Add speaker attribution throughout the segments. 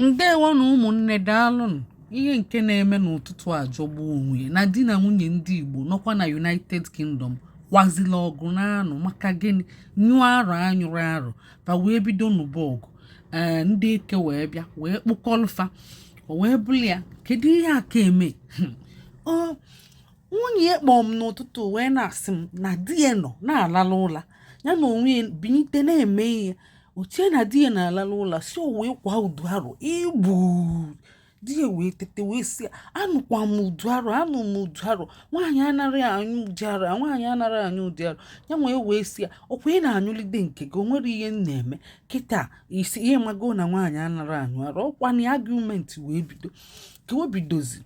Speaker 1: Ndewonụ ụmụnne, daalụnụ. Ihe nke na-eme n'ụtụtụ a jọgbuo onwe ya na di na nwunye ndị Igbo nọkwa na United Kingdom kwazila ọgụ na-anụ maka gịnị? Nyụọ arụ anyụrụ arụ, fa wee bido nụba ọgụ. Ee, ndị eke wee bịa wee kpụkọlụ fa, o wee bụrụ ya. Kedu ihe aka eme? Ọ nwunye ya kpọọ m n'ụtụtụ wee na-asị m na di ya nọ na-alalụ ụla, ya na onwe ya binite na-eme ihe ochie na di ya na-alalụ ụla, si o wee kwa udu arụ igbu di ya, wee tete wee sị ya, "Anụkwa m udu arụ, anụ m udu arụ, nwaanyị anaghị anyụ ụdị arụ a, nwaanyị anaghị anyụ ụdị arụ." Ya wee sị ya, "Ọkwa ị na-anyụlide nke gị, o nwere ihe m na-eme kịta isi ihe mago na nwaanyị anaghị anyụ arụ." Ọkwa na argument wee bido ka o bidozi,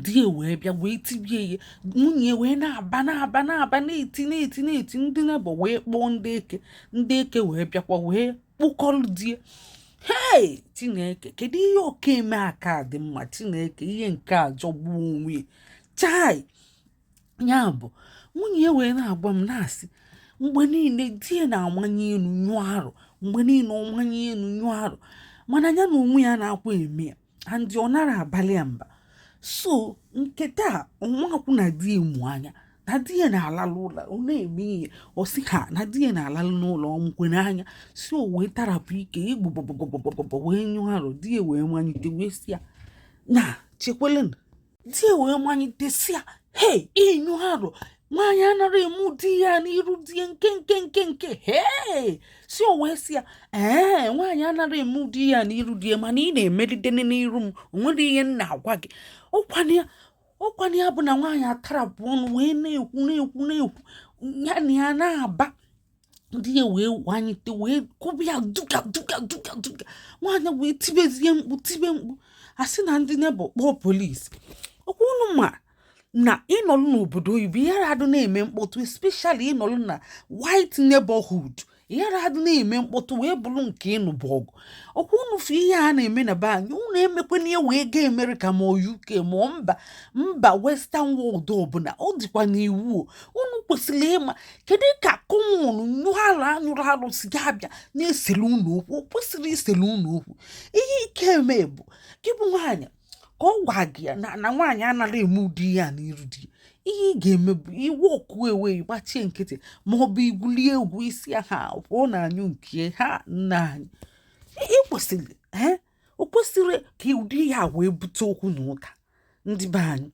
Speaker 1: di ya wee bịa wee tibie ya, nwunye wee na-aba na-aba na-aba, na-eti na-eti na-eti. Ndị neighbour wee kpọọ ndị eke, ndị eke wee bịakwa wee kpụkọrọ di ya. Hei, Chineke, kedu ihe oke eme aka dị mma? Chineke, ihe nke a jọgbuo onwe ya. Chai, ya bụ nwunye ya wee na-agwa m na-asị mgbe niile di ya na-amanye elu nyụọ arụ, mgbe niile ọ manye elu nyụọ arụ, mana ya na onwe ya na-akwa eme ya and ọ nara abalị ya mba. So nke taa ọnwakwụ na di ya mụ anya na di ya na-alalụ ụlọ, ọ na-eme ihe, ọ sị ha na di ya na-alalụ n'ụlọ, ọ mkwere anya si o wee tarapụ ike igbu gbọgbọgbọgbọgbọ wee nyụọ arụ. Di ya wee manyite wee sị ya na chekwelen, di ya wee manyite si ya, "Hei, ịnyụ arụ, nwaanyị anara eme ụdị ya n'iru di ya nke nke nke nke." Hei, si o wee sị ya, "Ee, nwaanyị anara eme ụdị ya n'iru di ya, mana ị na-emelite n'iru m, o nwere ihe m na-agwa gị." Ọkwana ya bụ na nwaanyị atarapụ ọnụ wee na-ekwu na-ekwu na-ekwu, ya na ya na-aba, di ya wee wanyite wee kụba ya duga duga duga duga. Nwaanyị wee tibezie mkpu, tibe mkpu, asị na ndị neighbour kpọọ polisi. Ọkwa unu ma na ịnọlụ n'obodo oyibo, ihe adụ na-eme mkpọtụ, especially ịnọlụ na white neighborhood, ihe adụ na-eme mkpọtụ wee bụrụ nke ịnụbụ ọgụ. Ọkwa unu fụ ihe a na-eme na be anyị, unu emekwana ihe wee gaa Amerịka ma ọ UK ma ọ mba western world ọbụla. Ọ dịkwa n'iwu o. Unu kwesịrị ịma kedu ka common nyụọ arụ anyụrụ arụ si ga-abịa na-esere unu okwu. O kwesịrị isere unu okwu. Ihe ike eme bụ gị bụ nwaanyị ka ọ gwa gị ya na nwaanyị anaghị eme ụdị ihe a n'iru di ya. Ihe ị ga-eme bụ iwe ọkụ ewe gbachie nkịtị, ma ọ bụ igwulie egwu isi ha pụọ na anyụ nke ha nna anyị. Ị kwesịrị ee, o kwesịrị ka ụdị ya wee bute okwu na ụka. Ndị be anyị,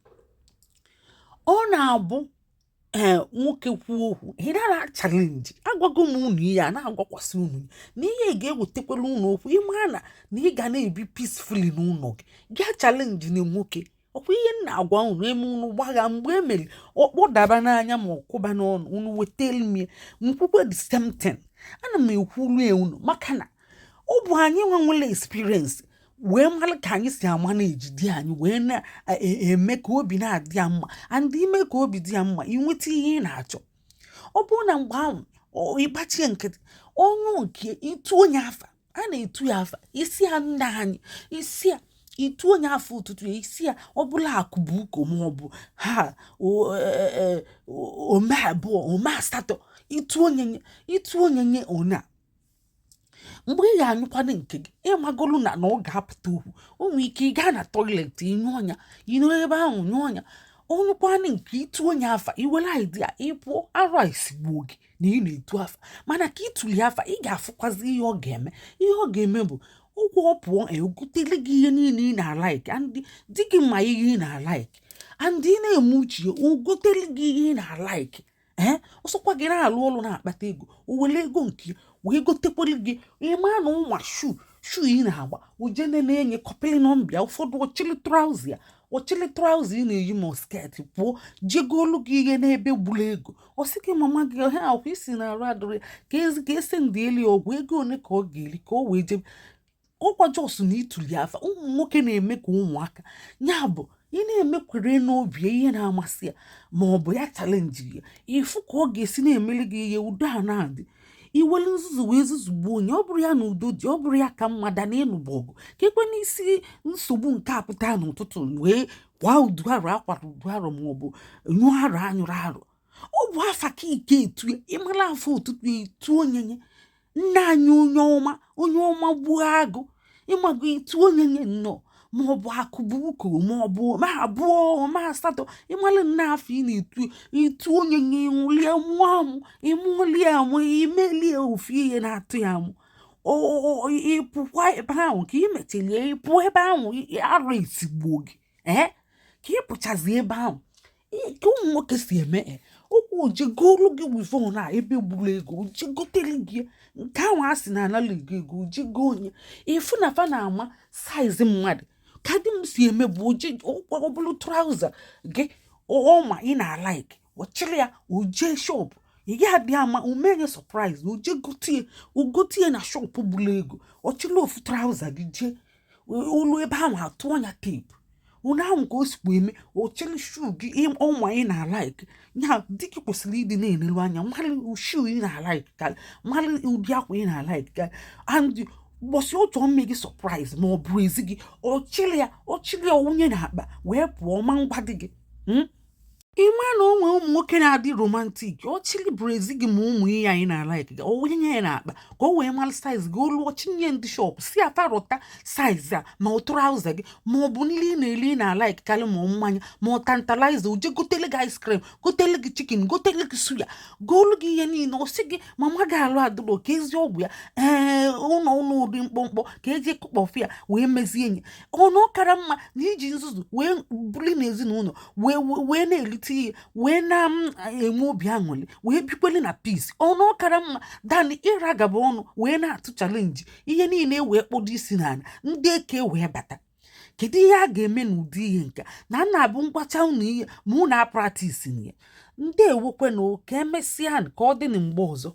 Speaker 1: ọ na-abụ ee, nwoke kwuo okwu, ị nara challenge. Agwago m unu ihe a na-agwakwasị unu na ihe ga-ewetakwala unu okwu. Ịma na ị ga na-ebi peacefully n'ụlọ gị, gaa challenge na nwoke. Ọkwa ihe m na-agwa unu eme unu gbagha mgbe emere ọkpọdaba n'anya ma ọkụba n'ọnụ unu wetelu m ya nkwukwe the same thing ana m ekwuru ya unu, maka na ọ bụ anyị nwe nwere experience wee mara ka anyị si ama na-ejide anyị wee na-eme ka obi na-adị ya mma, and ime ka obi dị ya mma, inweta ihe ị na-achọ. Ọ bụrụ na mgbe ahụ ịgbachie nkịtị, ọnụ nke ịtụ onye afa a na-etu ya afa isi ya nna anyị, isi ya itu onye afọ ụtụtụ ya, isi ya ọ bụla akụ bụ uko ma ọ bụ ha ome abụọ ome asatọ, itu onye nye itu onye nye one a. Mgbe ị ga-anyụkwana nke gị, ịmagolu na ọ ga-apụta okwu. O nwere ike ị gaa na toilet ịnyụ ọnya, ịnọ ebe ahụ nyụọ ọnya, ọnyụkwana nke itu onye afa, iwere idea ịpụọ arụ a esigbuo gị na ị na-etu afa. Mana ka ịtụli afa, ị ga-afụkwazi ihe ọ ga-eme. Ihe ọ ga-eme bụ ụgwọ ọ pụọ egotele gị ihe niile ị na-alike, and di gị ma ihe ị na-alike, and ị na-eme uche ya, o gotele gị ihe ị na-alike. Ee, ọsọkwa gị na-alụ ọrụ na-akpata ego, o were ego nke ya wee gotekwere gị. Ịma na ụmụ shoe ị na-agba ojene na-enye kọpịlị nọmbịa ụfọdụ, ọchịlị trouser ya, ọchịlị trouser ị na-eyi ma skirt pụọ, jegolu gị ihe n'ebe gburu ego. Ọ sị gị mama gị ha akwa isi na-arụ adịrị ya ka ezi ka esi ndị elu ya ọgwụ ego one ka ọ ga-eri ka o wee jebe ọkwa jos na ituli afa. Ụmụ nwoke na-eme ka ụmụaka, ya bụ ị na-emekwere n'obi ya ihe na-amasị ya, ma ọ bụ ya challenge ya, ịfụ ka ọ ga-esi na-emeli gị ihe, udo a na-adị. Iwelu nzuzu wee zuzugbuo onye ọ bụrụ ya na udo dị, ọ bụrụ ya ka mma da na ịnụba ọgụ ka ekwe n'isi nsogbu nke a pụta n'ụtụtụ wee kwa udu arụ akwara udu arụ ma ọ bụ nyụọ arụ anyụrụ arụ. Ọ bụ afa ka ike etu ya, ịmara afọ ụtụtụ etu onye nye nna anyị, onye ọma, onye ọma gbuo agụ. Ịmago itu onye nye nnọọ, maọbụ akụbuko, maọbụ ome abụọ, ome asatọ, ịmalụ nna afọ ị na-etu itu onye nye, ịnwụlie mụọ amụ, ịmụlie amụ, imelie ofu ihe na-atụ ya amụ. Ịpụkwa ebe ahụ ka ị mechelie, ịpụ ebe ahụ, arụ esigbuo gị. Ee, ka ị pụchazi ebe ahụ, ka ụmụ nwoke si eme okwu, ojegolu gị weavon a ebe gburu ego, ojegotere gị nke ahụ a sị na anala ego ego, ojego onye ịfụ na fa na-ama size mmadụ. Ka di m si eme bụ oje ọ bụrụ trouser gị ọma ị na-alike, ọ chịrị ya oje shop, ị ga adị ama omenye surprise, oje gotie, ogotie na shop gburu ego. Ọchịrị ofu trouser gị jee olu ebe ahụ, atụọ ya tape onye ahụ ka o sikwa eme. Ochiri shoe gị ọnwa ị na-alike ya, di gị kwesịrị ịdị na-enelu anya mmalị shoe ị na-alike, ka mmalị ụdị akwa ị na-alike, ka and ụbọchị ọ chọọ mme gị surprise ma ọ bụ ezi gị, ọchịrị ya, ọchịrị ya onye na-akpa wee pụọ ma ngwa di gị. Ịma na onwe ụmụ nwoke na-adị romantic, ọchịrị brassiere gị ma ụmụ ihe anyị na-alike gị, onye ya na-akpa ka o wee malụ size gị, olu ọchinye ndị shop si afarọta size a, ma ọ trouser gị, ma ọ bụ nri ị na-eri ị na-alike karị, ma ọ mmanya, ma ọ Tantalizer, oje gotele gị ice cream, gotele gị chicken, gotele gị suya, golu gị ihe niile. Ọ sị gị mama gị alụ adịrọ ka ezi ọgwụ ya, ee, ụlọ ụlọ ụdị mkpọmkpọ ka eji kụkpọfụ ya wee mezie enyi ọnụ. Ọ kara mma na iji nzuzu wee buli n'ezinụlọ wee na-erite ihe, wee na-enwe obi aṅụrị, wee bikwele na peace. Ọnụ ọ kara mma than ịragaba ọnụ wee na-atụ challenge ihe niile wee kpọdo isi n'ala, ndị eke wee bata. Kedu ihe a ga-eme n'ụdị ihe nke na nna abụ ngwacha unu ihe ma unu apractice na ya? Ndị ewekwe na ka emesịa, ka ọ dị na mgbe ọzọ.